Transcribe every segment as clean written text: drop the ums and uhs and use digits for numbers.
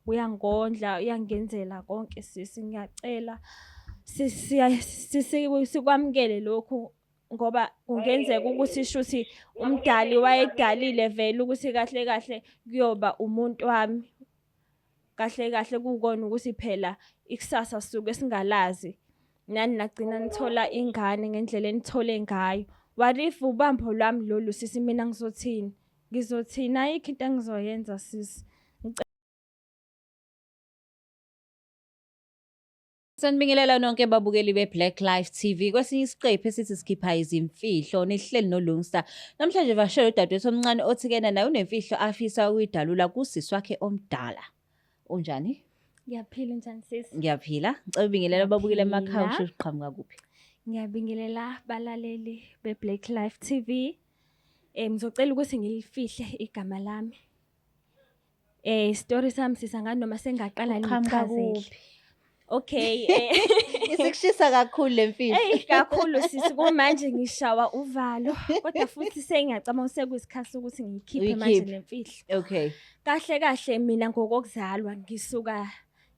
Uyangondla, uyangenzela konke sisi, ngiyacela sikwamukele lokhu ngoba kungenzeka ukuthi shuthi umdali wayedalile vele ukuthi kahle kahle kuyoba umuntu wami. Kahle kahle kukona ukuthi phela ikusasa sisuke singalazi. Nani nagcina nithola ingane ngendlela enithole ngayo. What if ubambo lwami lolu sisi, mina ngizothini? Ngizothini? Ayikho into engizoyenza sisi. Sanibingelela nonke babukeli be-Black Life TV. Kwesinye isiqephu esithi sikhipha izimfihlo nihleli noLungsta. Namhlanje vashele udadewethu omncane othi kena naye unemfihlo afisa ukuyidalula kusisi wakhe omdala. Unjani? Ngiyaphila, njani sisi? Ngiyaphila. Ngicela ubingelela ababukeli emakhaya usho uqhamuka kuphi. Ngiyabingelela balaleli be-Black Life TV. Ngizocela ukuthi ngilifihle igama lami. Story sami sisangani noma sengaqala Uqhamuka ngichazele. kuphi? Okay, Isikushisa kakhulu le mfihlo. Eyi kakhulu sisi, kumanje ngishawa uvalo kodwa futhi sengiyacabanga sekuyisikhathi sokuthi ngiyikhiphe manje Uyikhiphe. le mfihlo. Okay. Kahle kahle mina ngokokuzalwa ngisuka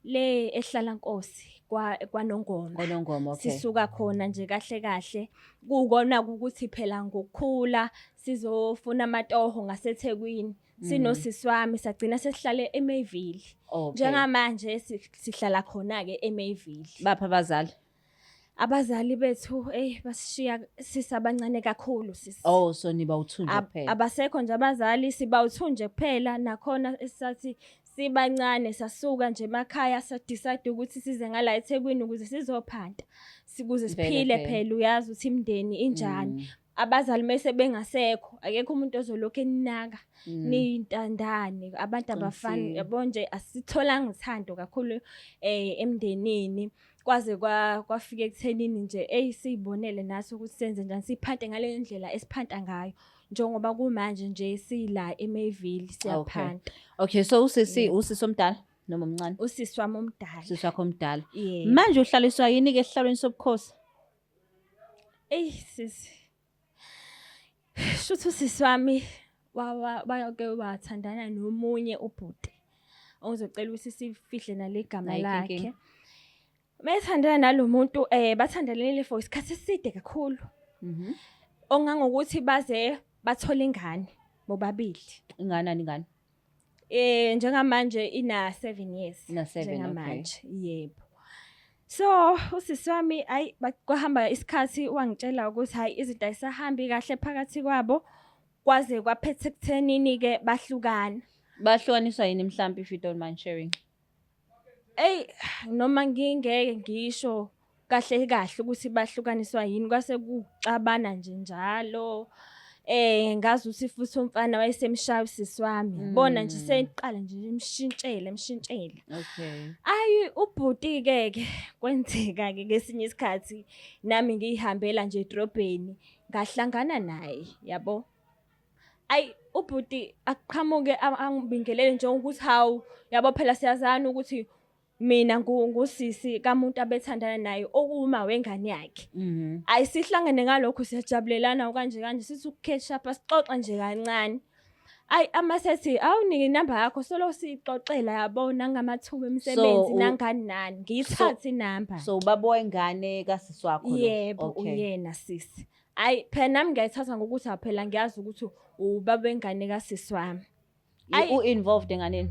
le ehlala Nkosi kwa kwaNongoma. KwaNongoma, okay. Sisuka khona nje kahle kahle kukona ukuthi phela ngokukhula sizofuna amatoho ngaseThekwini. Sinosisi wami sagcina sesihlale eMayville. Okay. Njengamanje sihlala khona ke eMayville. Bapha abazali? Abazali bethu basishiya sisabancane kakhulu sisi. Oh, so niba uthunje kuphela. Abasekho nje abazali, siba uthunje kuphela. Nakhona esisathi sibancane sasuka nje emakhaya sa decide ukuthi size ngala eThekwini ukuze sizophanta. Sikuze Vele siphile phela. phela, uyazi ukuthi imindeni injani. Abazali mese bengasekho, akekho umuntu ozolokhu eninaka. Niyintandane, abantu abafani, Qinisile. yabo nje asitholanga uthando kakhulu emndenini. Kwaze kwafika ekuthenini nje siyibonele nathi ukuthi senze njani, siphante ngale ndlela esiphanta ngayo. Njengoba kumanje nje sila eMayville siyaphanta. Okay, so usisi usisi omdala noma omncane? Usisi wami omdala. Usisi wakho omdala. Yebo. Manje uhlaliswa yini ke esihlalweni sobukhosi? Eyi sisi. Shuthi usisi wami wake wathandana nomunye ubhuti. Ongizocela ukuthi sifihle nale gama Ayikho lakhe. inkinga. Methandana nalomuntu bathandanile for isikhathi eside kakhulu. Ongangokuthi baze bathola ingane bobabili. Inganani ingane? Njengamanje ina 7 years. Ina 7, okay. Njengamanje, yebo. So usisi wami ayi kwahamba isikhathi wangitshela ukuthi hayi izinto ayisahambi kahle phakathi kwabo, kwaze kwaphetha ekuthenini ke bahlukana. Bahlukaniswa yini mhlambi if you don't mind sharing? Ey noma ngingeke ngisho kahle kahle ukuthi bahlukaniswa yini, kwase kuxabana nje njalo. Ngazi ukuthi futhi umfana wayesemshaya usisi wami. Yabona nje seqala nje imshintshele, imshintshele. Okay. Ayi ubhuti ke ke kwenzeka ke ngesinye isikhathi nami ngihambela nje edrobheni ngahlangana naye, yabo. Ayi ubhuti aqhamuke angibingelele nje ukuthi hawu, yabo phela siyazana ukuthi mina ngusisi kamuntu abethandana naye okuwuma wengane yakhe. Ayi sihlangene ngalokho siyajabulelana kanje kanje sithi ukuketch up sixoxa nje kancane. Ayi amasethi awunike inamba yakho solo sixoxela yabo nangamathuba emisebenzi nangani nani ngiyithathe inamba. So ubaba wengane kasisi wakho lo? Yebo, Okay. uyena sisi. Ayi phela nami ngiyayithatha ngokuthi phela ngiyazi ukuthi ubaba wengane kasisi wami. Ayi. U-involved enganeni?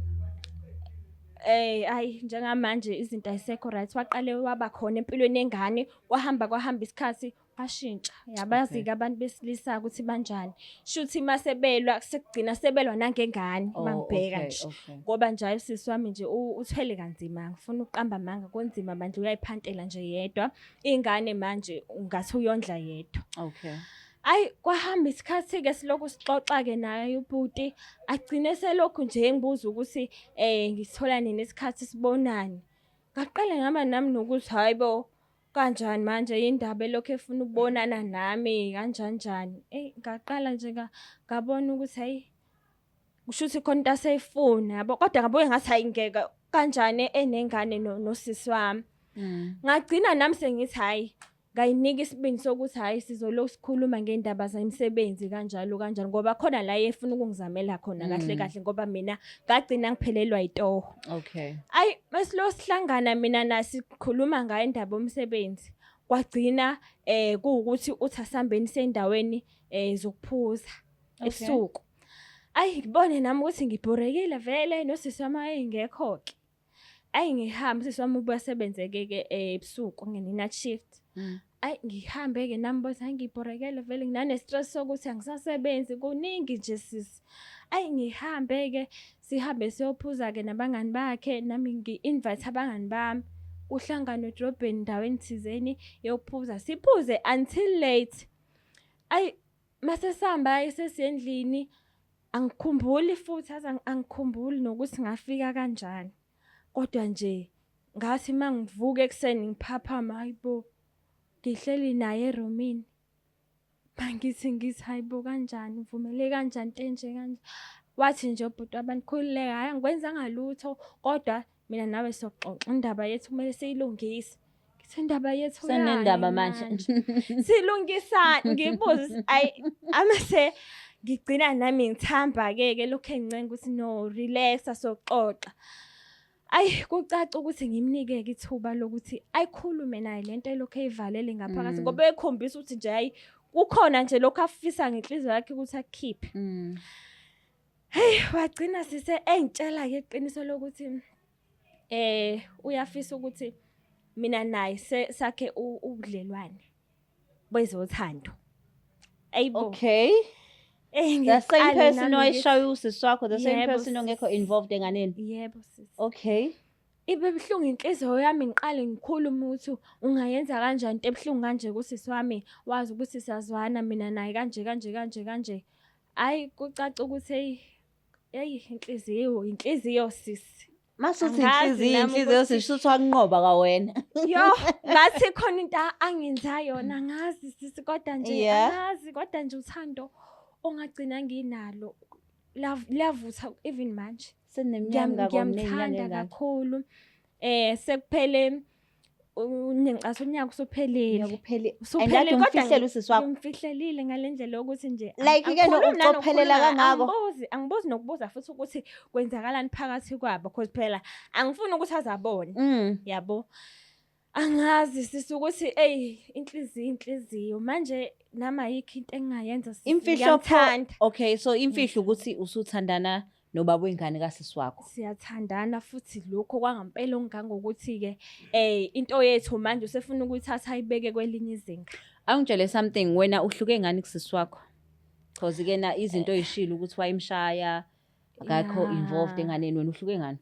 Ayi njengamanje izinto ayisekho right. Waqale waba khona empilweni yengane, kwahamba kwahamba isikhathi washintsha. Yabazi-ke abantu besilisa ukuthi banjani. Shuthi masebelwa sekugcina sebelwa nangengane Oh, mangibheka okay, nje. okay. Ngoba nje hayi usisi wami nje uthwele kanzima, ngifuna ukuqamba amanga kunzima bandla uyayiphantela nje yedwa. Ingane manje ungathi uyondla yedwa. Okay. Ayi kwahamba isikhathi ke silokhu sixoxa ke naye ubhuti agcine selokhu nje engibuza ukuthi ngisithola nini isikhathi sibonane. Ngaqale ngaba nami nokuthi hayibo kanjani manje indaba elokhu efuna ukubonana nami kanjani njani. Ngaqala nje ngabona ukuthi hayi kusho ukuthi khona into aseyifuna yabo, kodwa ngabuye ngathi hayi ngeke kanjani enengane nosisi wami. Ngagcina nami sengithi hayi Ngayinika isibindi sokuthi hhayi sizolokhu sikhuluma ngey'ndaba zemisebenzi kanjalo kanjalo ngoba khona la efuna ukungizamela khona kahle kahle ngoba mina ngagcina ngiphelelwa yitoho. Okay. Ayi masilo sihlangana mina nasikhuluma ngayo indaba yomsebenzi kwagcina kuwukuthi uthi asambeni sendaweni zokuphuza ebusuku. Ayi ngibone nami ukuthi ngibhorekile vele nosisi wami ayengekho ke. Ayi ngihambe usisi wami ubuya asebenzeke ke ebusuku ngene-night shift. Ayi ngihambe ke nami bothi hayi ngibhorekele vele nginane stress sokuthi angisasebenzi kuningi nje sisi. Ayi ngihambe ke sihambe siyophuza ke nabangani bakhe nami ngi-invite abangani bami. Kuhlangane edrobheni endaweni thizeni yokuphuza siphuze until late. Ayi mase sihamba sesiyendlini angikhumbuli futhi aze angikhumbuli nokuthi ngafika kanjani. Kodwa nje ngathi mangivuka ekuseni ngiphaphama hayibo ngihleli naye erumini. Mangithi ngithi hayibo kanjani uvumele kanjani into enje kanje. Wathi nje ubhuti wabantu khululeka hhayi angikwenzanga lutho kodwa mina nawe soxoxa indaba yethu kumele siyilungise. Ngithi indaba yethu Senendaba yani manje. Silungisani ngibuze ayi amase ngigcina nami ngithamba ke ke lokho engincenga ukuthi no relax asoxoxa. Ayi kucaca ukuthi ngimnike ke ithuba lokuthi ayikhulume naye lento elokhu eyivalele ngaphakathi ngoba ekhombisa ukuthi nje hayi kukhona nje lokho afisa ngenhliziyo yakhe ukuthi akukhiphe. Hey wagcina sise engitshela ke iqiniso lokuthi uyafisa ukuthi mina naye sakhe ubudlelwane bezothando. Ayibo. Okay. The same Ngiqale person nami owayeshaya usisi wakho, the same Yebo, person ongekho sis. involved enganeni. Yebo sis. Okay. Ibe buhlungu inhliziyo yami ngiqale ngikhulume ukuthi ungayenza kanjani into ebuhlungu kanje kusisi wami wazi ukuthi siyazwana mina naye kanje kanje kanje kanje. Ayi kucaca ukuthi hey hey inhliziyo sisi. Masuthi Angazi inhliziyo nami inhliziyo ukuthi- sishuthi wakunqoba kwawena. Yo, ngathi khona into angenza yona angazi sisi kodwa nje angazi kodwa nje uthando ongagcina nginalo liyavutha even manje. Seneminyaka Ngiyamthanda kakhulu. Sekuphele ngicasa unyaka usuphelile. Unyaka Usuphelile And kodwa umfihlele usisi wakho. Ngimfihlelile ngalendlela yokuthi nje Like ke angikhulumi ucophelela nanokukhuluma, kangako. Angibuzi nokubuza futhi ukuthi kwenzakalani phakathi kwabo because phela angifuni ukuthi azabone. Yabo. Angazi sisi ukuthi ey inhliziyo manje nami ayikho into engingayenza sisi. Imfihlo pho. Ngiyamthanda. Okay, so imfihlo ukuthi usuthandana nobaba wengane kasisi wakho. Siyathandana futhi lokho kwangampela ongangokuthi ke into yethu manje usefuna ukuyithatha ayibeke kwelinye izinga. Angitshele something, wena uhluke ngani kusisi wakho? Because ke na izinto oyishilo ukuthi wayimshaya akakho involved enganeni, wena uhluke ngani?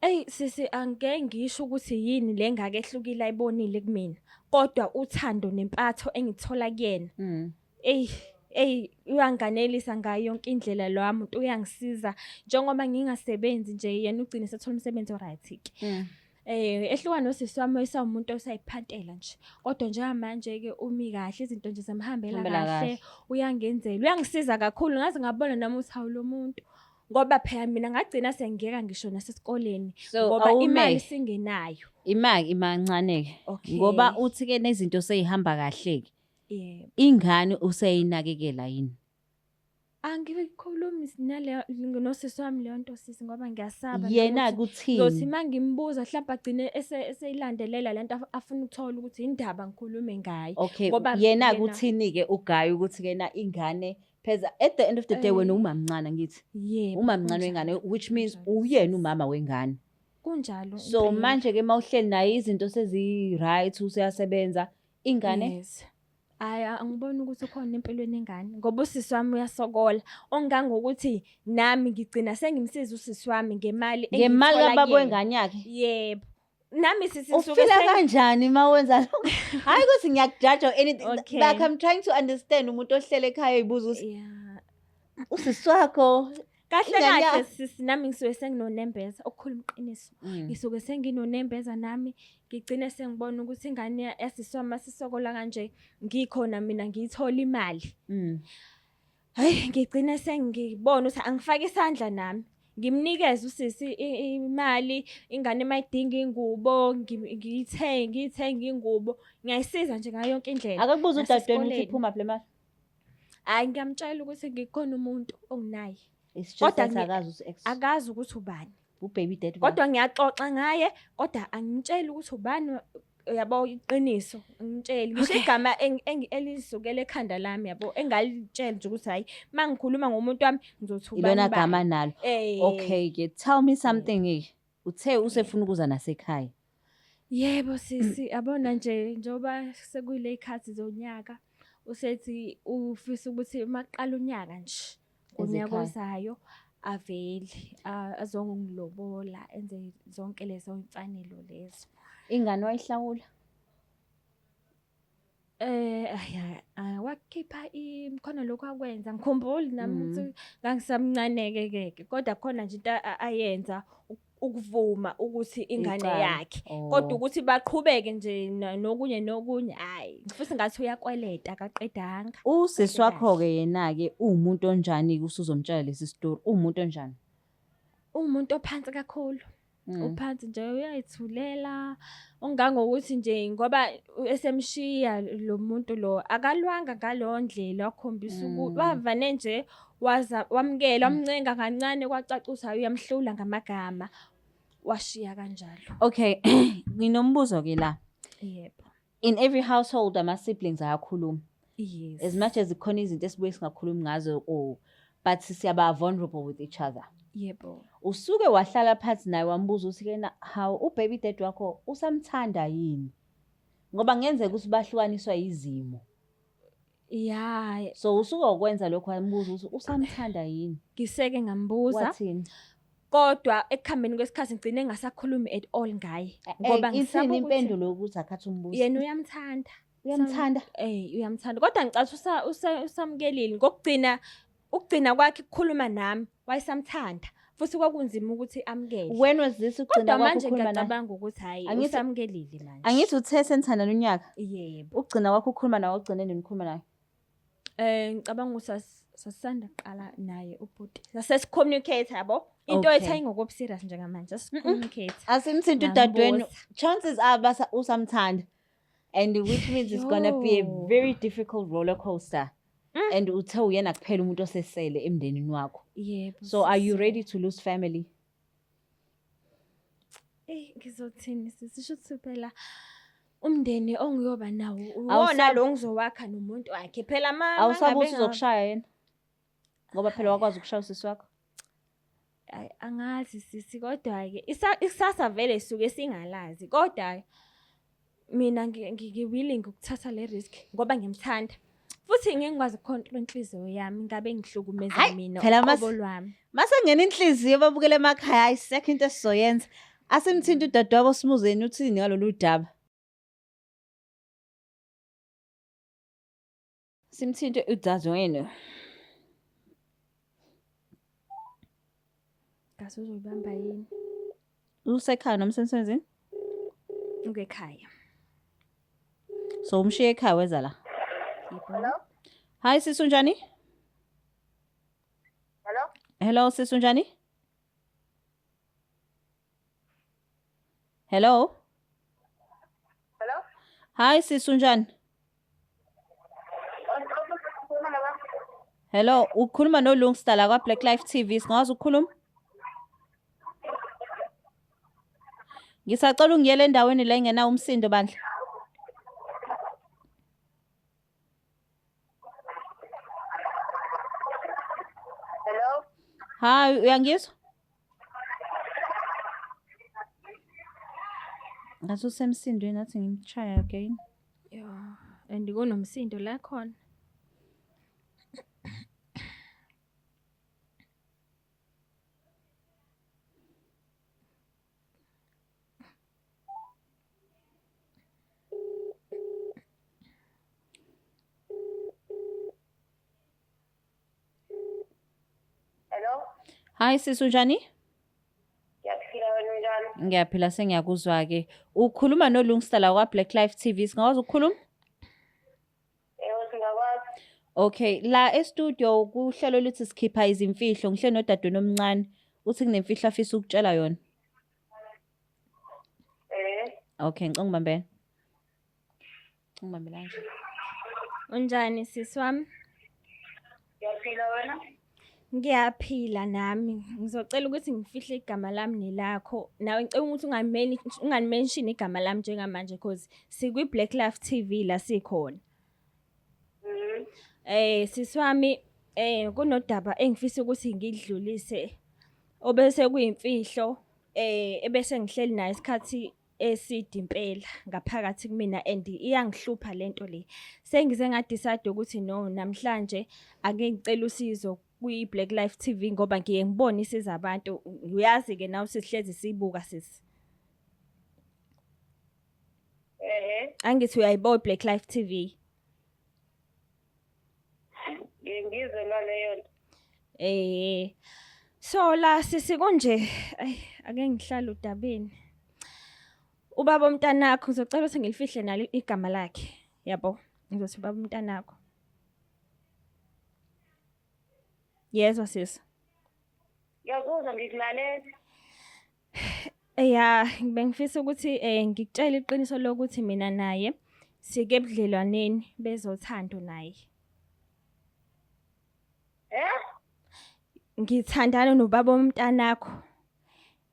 Ey sisi angeke ngisho ukuthi yini le ngake ehlukile ayibonile kumina, kodwa uthando nempatho engithola kuyena. Ey uyanganelisa ngayo yonke indlela lo muntu uyangisiza njengoba ngingasebenzi nje yena ugcine sethola umsebenzi oright ke. Ehluka nosisi wami esawumuntu osayiphantela nje. Kodwa njengamanje ke umi kahle izinto nje zamhambela Hambela kahle, kahle. uyangenzela, uyangisiza kakhulu ngaze ngabona nami ukuthi hawu lo muntu. Ngoba phela mina ngagcina sengiyeka ngisho nasesikoleni So, ngoba awume. imali singenayo. Imali imancane ke. Okay. Ngoba uthi ke nezinto seyihamba kahle ke. Yebo. Ingane useyinakekela yini? Angikhulumi nale nosisi wami leyo nto sisi ngoba ngiyasaba Yena nokuthi kuthini? Ngizothi mangimbuza mhlawumbe agcine eseyilandelela lento afuna ukuthola ukuthi indaba ngikhulume ngayo. Okay, Ngoba yena yena kuthini ke uGayi ukuthi ke na ingane pheza at the end of the day wena umamncane ngithi. Yebo, Umamncane kunjalo. wengane which means Kunjalo, uyena sisi. umama wengane. Kunjalo So impela. manje ke mawuhleli naye izinto sezi right useyasebenza ingane. Yes. Hayi angiboni ukuthi ukhona empilweni engane ngoba usisi wami uyasokola ongangokuthi nami ngigcina sengimsiza usisi wami ngemali Ngemali engiyithola kababa kuyena. wengane yakhe. Yebo. Nami sisi ngisuke Ufila kanjani mawenza lokho? Hayi ukuthi ngiyakujaja or anything. Okay. Like I'm trying to understand umuntu ohlele ekhaya ezibuza ukuthi Yeah. usisi wakho Kahle ingane kahle sisi nami ngisuke senginonembeza okukhuluma iqiniso. Ngisuke senginonembeza nami ngigcine sengibona ukuthi ingane yasisi wami masisokola kanje ngikhona mina ngiyithola imali. Hayi ngigcine sengibona ukuthi angifake isandla nami. Ngimnikeze usisi imali, ingane uma idinga ingubo, ngiyithenge, ngiyithenge ingubo. Ngiyayisiza nje ngayo yonke indlela. Akakubuza udadewenu ukuthi Nasesikoleni. iphuma phi le mali? Hhayi, ngiyamtshela ukuthi ngikhona umuntu onginaye. It's just Kodwa that akazi ukuthi ex akazi ukuthi ubani. ubaby dad wakhe. Kodwa ngiyaxoxa ngaye, kodwa angimtsheli ukuthi ubani, yabo, iqiniso. Angimtsheli. Ngisho igama elisukela ekhanda lami, yabo, engalitshela nje ukuthi hhayi, uma ngikhuluma ngomuntu wami ngizothi ubani Ilona bani. gama nalo. Okay ke, tell me something ke. Uthe usefuna ukuza nasekhaya. Yebo sisi, yabona nje njengoba sekuyile y'khathi zonyaka, usethi ufisa ukuthi uma kuqala unyaka nje, ngonyaka Ezekhaya. ozayo avele azongilobola, enze zonke lezo y'mfanelo lezo. Ingane wayihlawula? Wakhipha khona lokhu akwenza, ngikhumbuli nami ukuthi ngangisamncane-ke ke ke, kodwa khona nje into ayenza ukuvuma ukuthi ingane Icala. yakhe. Kodwa ukuthi baqhubeke nje nokunye nokunye, hhayi, futhi ngathi uyakweleta akaqedanga. Usisi Kahle wakho-ke kahle. yena-ke uwumuntu onjani-ke usuzomtshela lesi story? Uwumuntu onjani? Uwumuntu ophansi kakhulu. Uphansi nje uyayithulela, ongangokuthi nje ngoba esemshiya lo muntu lo akalwanga ngaleyo ndlela, wakhombisa wavane nje waza wamukela, wamncenga kancane kwacaca ukuthi hhayi uyamhlula ngamagama, washiya kanjalo. Okay, nginombuzo ke la. Yebo. In every household ama siblings ayakhuluma. Yes. As much as kukhona izinto esibuye singakhulumi ngazo or but siyaba vulnerable with each other. Yebo. Usuke wahlala phansi naye wambuza ukuthi kena how ubaby dad wakho usamthanda yini? Ngoba kungenzeka ukuthi bahlukaniswa izimo. Yeah. So usuke ukwenza lokho wambuza ukuthi usamthanda yini? Ngiseke ngambuza. Wathini? Kodwa ekuhambeni kwesikhathi ngigcine ngingasakhulumi at all ngaye. Ngoba Ithini ngisaba ukuthi impendulo yokuthi akhathi umbuzo? Yena uyamthanda. Uyamthanda? Uyamthanda. Kodwa ngicatha usamukelile. Ngokugcina, ukugcina kwakhe ukukhuluma nami, wayesamthanda. Futhi kwakunzima ukuthi amukele. When was this ukugcina Kodwa kwakho manje ukukhuluma naye? ngiyacabanga ukuthi hhayi, usamukelile manje. Angithi uthe senithandana unyaka? Yebo. Ukugcina kwakho ukukhuluma nawe, ugcine nini ukukhuluma naye? Ngicabanga ukuthi sasisanda kuqala naye ubhuti. Sasesi-communicate, yabo? Into Okay. ethi ayingokobu serious njengamanje, sasi-communicate. Asimthinta udadewenu. Ngambuza. Chances are usamthanda. And which means it's going to be a Yo. very difficult roller coaster. And uthe uyena kuphela umuntu osesele emndenini wakho. Yebo, So are you sisi. ready to lose family? Ngizothini sisi, sho ukuthi phela umndeni ongiyoba nawo uwona lo ngizowakha nomuntu wakhe. Phela ma Awusabi ngabe ukuthi uzokushaya yena? Ngoba phela wakwazi ukushaya usisi wakho. Ayi, angazi sisi, kodwa-ke ikusasa vele sisuke singalazi, kodwa mina ngi-willing ukuthatha le risk ngoba ngimthanda. Futhi ngeke ngikwazi ukucontrol inhliziyo yami, ngabe ngihlukumeza Hhayi, mina phela uqobo lwami. Mase ngena inhliziyo babukele emakhaya, ayisekho into esizoyenza. Asimthinte udadewabo simuzeni uthini ngalolu daba. Simthinte udadewenu. Ngase uzoyibamba yini? Usekhaya noma usemsebenzini? Ngekhaya. So umshiye ekhaya weza la. Yebo. Hello? Hi sisi, unjani? Hello? Hello sisi, unjani? Hello? Hello? Hi sisi, unjani? Hello, ukhuluma noLungsta la kwa Black Life TV, singakwazi ukukhuluma? Ngisacela ungiyele endaweni la engenawo umsindo bandla. Hello? Hi, uyangizwa? Ngathi usemsindweni, athi ngimshaya again. Yeah, and kunomsindo la khona. Hello? Hi sisi, unjani? Ngiyaphila, wena unjani? Ngiyaphila, sengiyakuzwa ke. Ukhuluma noLungsta la kwa Black Life TV, singakwazi ukukhuluma? Yebo, singakwazi. Okay, la e studio kuhlelo luthi sikhipha izimfihlo, ngihleli nodadewenu omncane. Uthi kunemfihlo afisa ukutshela yona. Eh. Okay, ngicela ungibambele. Ungibambele kanje. Unjani sisi wami? Ngiyaphila wena? Ngiyaphila nami. Ngizocela ukuthi ngifihle igama lami nelakho. Nawe ngicela ukuthi ungameni unganimention igama lami njengamanje because sikwi Black Life TV la sikhona. Sisi wami kunodaba engifisa ukuthi ngidlulise obese kuyimfihlo ebese ngihleli naye isikhathi eside impela ngaphakathi kumina and iyangihlupha lento le. Sengize nga-decide ukuthi no namhlanje ake ngicela usizo kwi-Black Life TV ngoba ngiye ngibone isiza abantu. Uyazi-ke nawe sihlezi siyibuka sisi. Ehhe. Angithi uyayibo Black Life TV. Ngike ngizwe ngaleyo nto. So la sisi kunje, ayi ake ngihlale udabeni. Ubaba umntanakho ngizocela ukuthi ngilifihle nalo igama lakhe, yabo. Ngizothi ubaba umntanakho. Yezwa sisi. Ngiyakuzwa ngikulalela. Ya, bengifisa ukuthi ngikutshele iqiniso lokuthi mina naye sike ebudlelwaneni bezothando naye. Eh? Ngithandana nobaba womntanakho.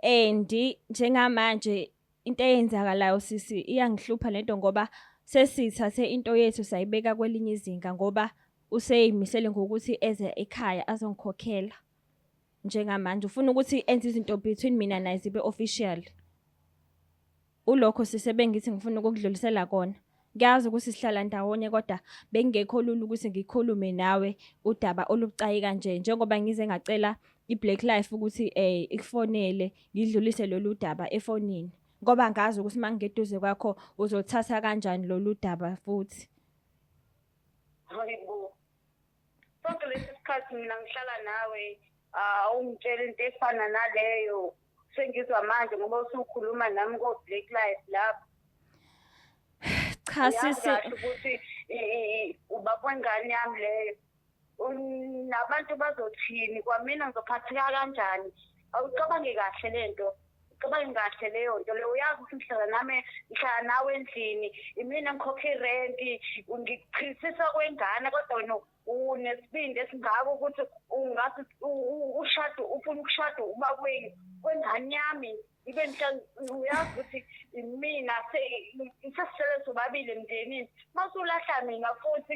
And njengamanje into eyenzakalayo sisi iyangihlupha lento ngoba sesithathe into yethu sayibeka kwelinye izinga ngoba useyimisele ngokuthi eze ekhaya azongikhokhela. Njengamanje ufuna ukuthi enze izinto between mina naye zibe official. Ulokho sisi bengithi ngifuna ukukudlulisela kona. Ngiyazi ukuthi sihlala ndawonye kodwa bekungekho lula ukuthi ngikhulume nawe udaba olubucayi kanje njengoba ngize ngacela i-Black Life ukuthi ikufonele ngidlulise lolu daba efonini ngoba ngazi ukuthi mangigeduze kwakho uzothatha kanjani lolu daba futhi. Hayibo. Sonke lesi sikhathi mina ngihlala nawe awungitshela into efana naleyo. Sengizwa manje ngoba usukhuluma nami ko-Black Life lapho. Cha sisi, Uyazi kahle ukuthi ubaba wengane yami leyo. Nabantu bazothini kwamina ngizophatheka kanjani? Awucabange kahle lento. Ucabange kahle leyo nto leyo. Uyazi ukuthi ngihlala nami, ngihlala nawe endlini, imina ngikhokha irenti, ngikuchilisisa kwengane kodwa wena unesibindi esingaka ukuthi ungathi ushade, ufuna ukushada ubaba wengane yami. Ibe uyazi ukuthi imina sesisele sobabili emndenini. Masulahla mina futhi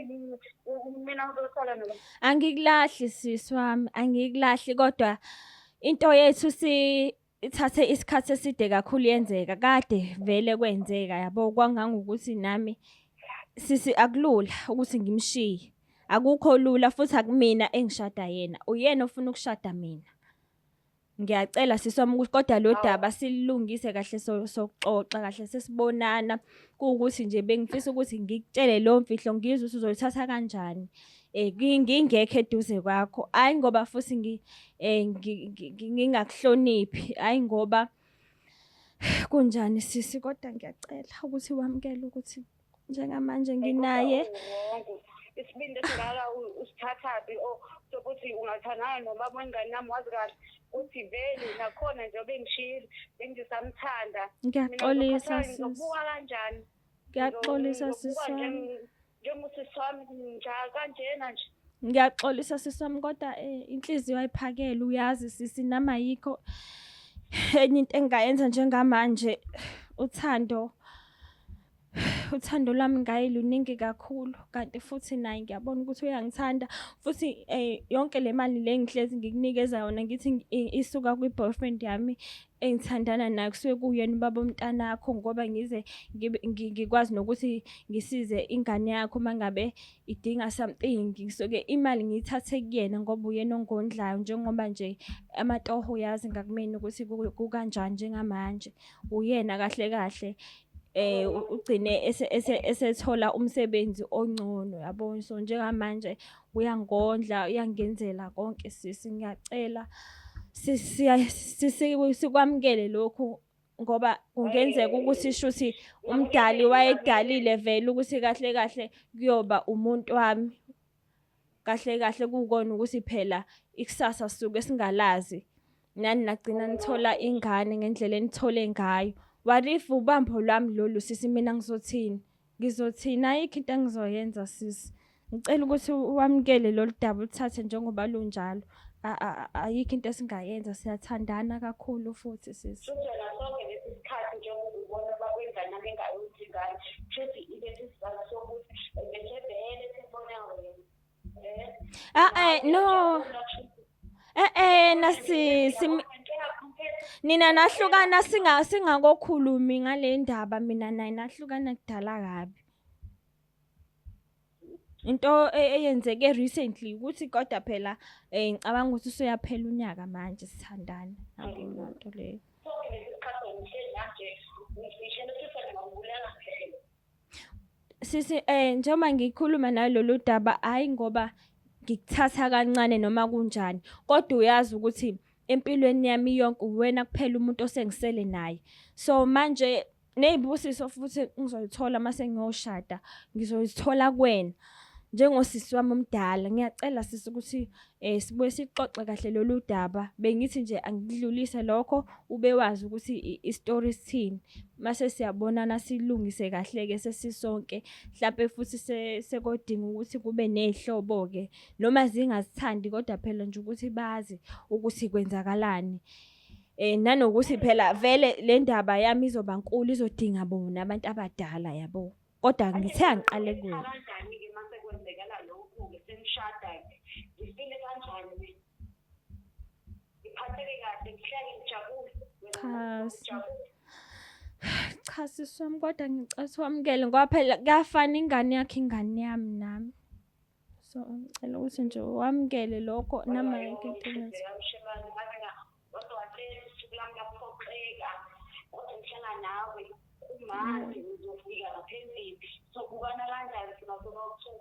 mina ngizosala noma. Angikulahli sisi wami, angikulahli kodwa into yethu si ithathe isikhathi eside kakhulu yenzeka kade vele kwenzeka yabo kwangangokuthi nami sisi akulula ukuthi ngimshiye. Akukho lula futhi akumina engishada yena, uyena ofuna ukushada mina. Ngiyacela sisi wami ukuthi kodwa lo daba silungise kahle soxoxa kahle sesibonana kuwukuthi nje bengifisa ukuthi ngikutshele leyo mfihlo ngizwe ukuthi uzoyithatha kanjani. Ngingekho eduze kwakho, hhayi ngoba futhi ngingakuhloniphi, hhayi ngoba kunjani sisi kodwa ngiyacela ukuthi wamukele ukuthi njengamanje nginaye. Isibindi esingaka usithathaphi sokuthi ungathandana nobaba wengane yami wazi kahle ukuthi vele nakhona nje bengishilo bengisamthanda. Ngiyaxolisa sisi. Ngizobuka kanjani? Ngiyaxolisa sisi wami. Njengosisi wami njalo kanjena nje. Ngiyaxolisa sisi wami kodwa inhliziyo ayiphakele uyazi sisi nami ayikho enye into engingayenza njengamanje. Uthando lwami ngaye luningi kakhulu kanti futhi naye ngiyabona ukuthi uyangithanda futhi yonke le mali le ngihlezi ngikunikeza yona ngithi isuka kwi-boyfriend yami engithandana naye kusuke kuyena ubaba womntanakho ngoba ngize ngikwazi nokuthi ngisize ingane yakho uma ngabe idinga something ngisuke imali ngiyithathe kuyena ngoba uyena ongondlayo njengoba nje amatoho uyazi ngakumina ukuthi kukanjani njengamanje uyena kahle kahle ugcine esethola umsebenzi ongcono yabo. So njengamanje uyangondla uyangenzela konke sisi, ngiyacela sikwamukele lokhu ngoba kungenzeka ukuthi shuthi umdali wayedalile vele ukuthi kahle kahle kuyoba umuntu wami kahle kahle kukona ukuthi phela ikusasa sisuke singalazi. Nani nagcina nithola ingane ngendlela enithole ngayo. What if ubambo lwami lolu sisi mina ngizothini? Ngizothini? Ayikho into engizoyenza sisi. Ngicela ukuthi wamukele lolu daba uluthathe njengoba lunjalo. Ayikho into esingayenza siyathandana kakhulu futhi sisi. Futhi wena sonke lesi sikhathi njengoba ubona bakwenzana bengayondli ingane, kushuthi ilesi sizathu sokuthi bese vele sibona wena. Ah eh no. Eh eh nasisi nina nahlukana singa singakokhulumi ngale ndaba mina naye nahlukana kudala kabi. Into eyenzeke recently ukuthi kodwa phela eh ngicabanga ukuthi usuyaphela unyaka manje sithandana. Akuyona nto leyo. Sonke lesi sikhathi ngihleli manje ngishela ukuthi ngingabulala phela. Sisi njengoba ngikhuluma nalolu daba hhayi ngoba ngikuthatha kancane noma kunjani kodwa uyazi ukuthi empilweni yami yonke uwena kuphela umuntu osengisele naye. So manje ney'busiso futhi ngizoyithola uma sengiyoshada ngizoyithola kuwena njengosisi wami omdala. Ngiyacela sisi ukuthi sibuye sixoxe kahle lolu daba. Bengithi nje angikudlulise lokho ube wazi ukuthi isitori sithini. Mase siyabonana silungise kahle-ke sesisonke. Hlampe futhi sekodinga ukuthi kube ney'hlobo-ke noma zingazithandi kodwa phela nje ukuthi bazi ukuthi kwenzakalani. Nanokuthi phela vele le ndaba yami izoba nkulu izodinga bona abantu abadala yabo. Kodwa ngithe angiqale kuwena. Kanjani-ke mase kwenzekala lokhu-ke senishada-ke ngifile kanjani ngiphatheke kahle ngihlale ngijabule? Cha, cha sisi wami kodwa ngicela wamukele ngoba phela kuyafana ingane yakho ingane yami nami. So ngicela ukuthi nje wamukele lokho nami ayikho into engathi. Kodwa watshela usuku lami laphoxeka, kodwa ngihlala nawe kumanje ngizofika lapha endlini sobukana kanjani thina sobawu-two?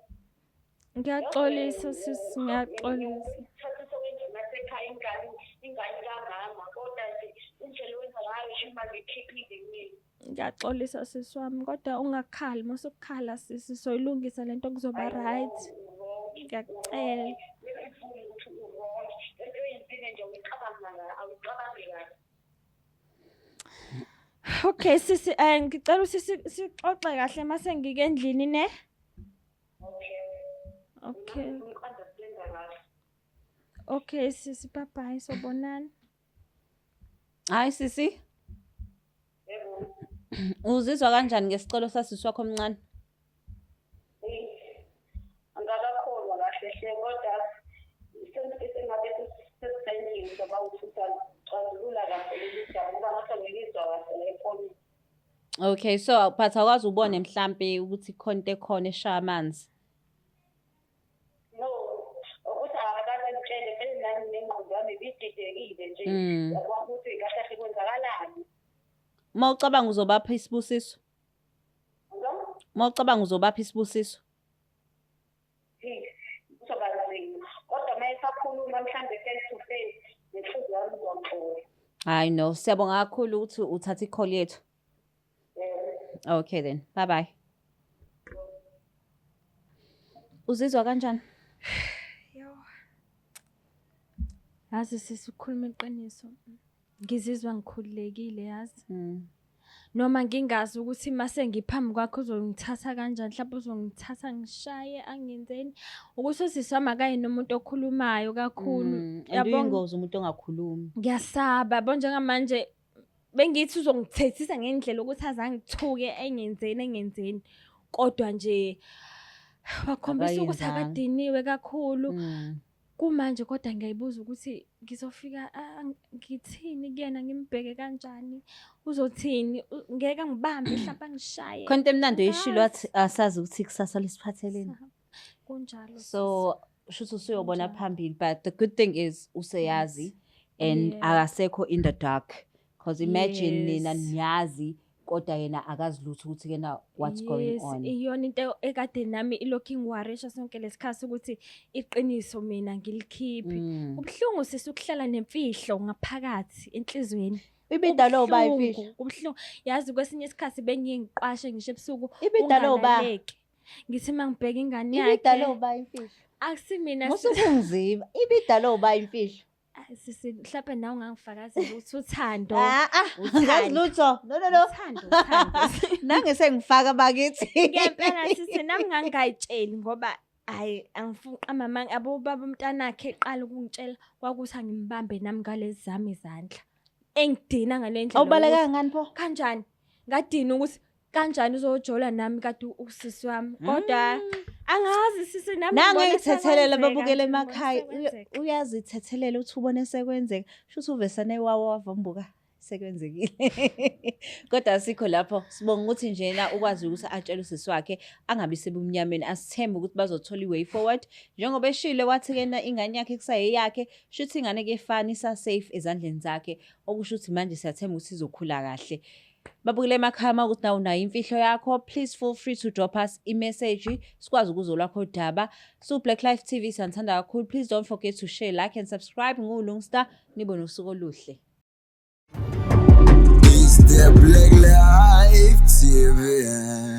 Ngiyaxolisa sisi, ngiyaxolisa. Isikhathi sokwenza nasekhaya ingane ingane kamama kodwa nje indlela owenza ngayo shima ngikhiphile kumina. Ngiyaxolisa sisi wami kodwa ungakhali masukukhala sisi soyilungisa lento kuzoba right. Ngiyacela. Ngifuna ukuthi u-wrong. Lento oyenzile nje awuyicabangi awuyicabangi kahle. Okay sisi ngicela ukuthi sixoxe kahle mase ngike endlini ne? Okay. Okay. Ngi-understand kahle. Okay sisi bye bye sobonana. Hayi sisi, Yebo. uzizwa kanjani ngesicelo sasisi wakho omncane? Eyi, angikakakholwa kahle hle kodwa sengabe sesisendlini soba uxazulula kahle leli daba ngoba ngase ngilizwa kahle efonini. Okay, so but awukwazi ubone mhlampe ukuthi khona into ekhona eshaya amanzi. No, ukuthi akakaze ngitshele vele nami nengqondo yami ibididekile nje. Yabona ukuthi kahle kahle kwenzakalani. Uma ucabanga uzobapha isibusiso? No? Uma ucabanga uzobapha isibusiso? Kuzoba nzima. Kodwa uma esakhuluma mhlambe face to face nenhliziyo yami izoxola. Hayi no, siyabonga kakhulu ukuthi uthathe i-call yethu. Yebo. Okay then. Bye bye. Uzizwa kanjani? Yo. Yazi sisi ukukhuluma iqiniso. Ngizizwa ngikhululekile yazi. Noma ngingazi ukuthi mase ngiphambi kwakho uzongithatha kanjani, mhlawumbe uzongithatha ngishaye angenzeni. Ukuthi usisi wami akayena umuntu okhulumayo kakhulu. And Yabo uyingozi umuntu ongakhulumi. ngiyasaba yabo njengamanje bengithi uzongithethisa ngendlela ukuthi azangithuke engenzeni engenzeni. Kodwa nje wakhombisa ukuthi Akayenzanga. akadiniwe kakhulu. Kumanje kodwa ngiyayibuza ukuthi ngizofika ngithini kuyena ngimbheke kanjani uzothini ngeke angibambe mhlawumbe angishaye. Khona into emnandi oyishilo Angazi. wathi asazi ukuthi ikusasa lisiphatheleni. Kunjalo. So shuthi usuyobona Kunjalo. phambili but the good thing is useyazi and akasekho in the dark because imagine nina niyazi kodwa yena akazi lutho ukuthi kena what's going on. Iyona into ekade nami ilokhu ingiwarisha sonke lesikhathi ukuthi iqiniso mina ngilikhiphe. Kubuhlungu sisi ukuhlala nemfihlo ngaphakathi enhlizweni. Ibidalo uba Kubuhlungu, imfihlo. Kubuhlungu. Yazi kwesinye isikhathi bengiye ngiqwashe ngisho ebusuku Ibidalo uba. ungalaleki. Ngithi mangibheka ingane Ibidalo yakhe. uba imfihlo. Akusimina Musukungiziba. Ibidalo uba imfihlo. Ay, sisi, mhlawumbe nawe ungangifakazela ukuthi uthando. Ah ah, Uthando. angazi lutho. No, no, no. Uthando, uthando. Nange sengifaka bakithi. Ngempela sisi, nami ngangingayitsheli ngoba hhayi, angifuni ukuqamba amanga. Yabo ubaba umntanakhe eqala ukungitshela kwakuthi angimbambe nami ngalezi zami izandla. Engidina ngale ndlela Awubalekanga yokuthi ngani pho? Kanjani? Ngadina ukuthi kanjani uzojola nami kade usisi wami. Kodwa angazi sisi, nami Nange ngibona ngithethelela sekwenzeka babukele nje, ngibona emakhaya. sekwenzeka. Uyazithethelela uthi ubone sekwenzeka. Shuthi uvesane wawo wavumbuka sekwenzekile. Kodwa asikho lapho. Sibonga ukuthi njena ukwazi ukuthi atshele usisi wakhe angabi sebumnyameni. Asithembe ukuthi bazothola i-way forward. Njengoba eshilo wathi kena ingane yakhe kusayeyakhe, shuthi ingane kuyefana isa-safe ezandleni zakhe. Okusho ukuthi manje siyathemba ukuthi izokhula kahle. Babukele emakhaya, uma ukuthi nawe unayo imfihlo yakho, please feel free to drop us i-message sikwazi ukuzwa lwakho udaba. So Black Life TV, siyanithanda kakhulu. Please don't forget to share, like and subscribe. NguLungsta, nibe nosuku oluhle. It's the Black Life TV.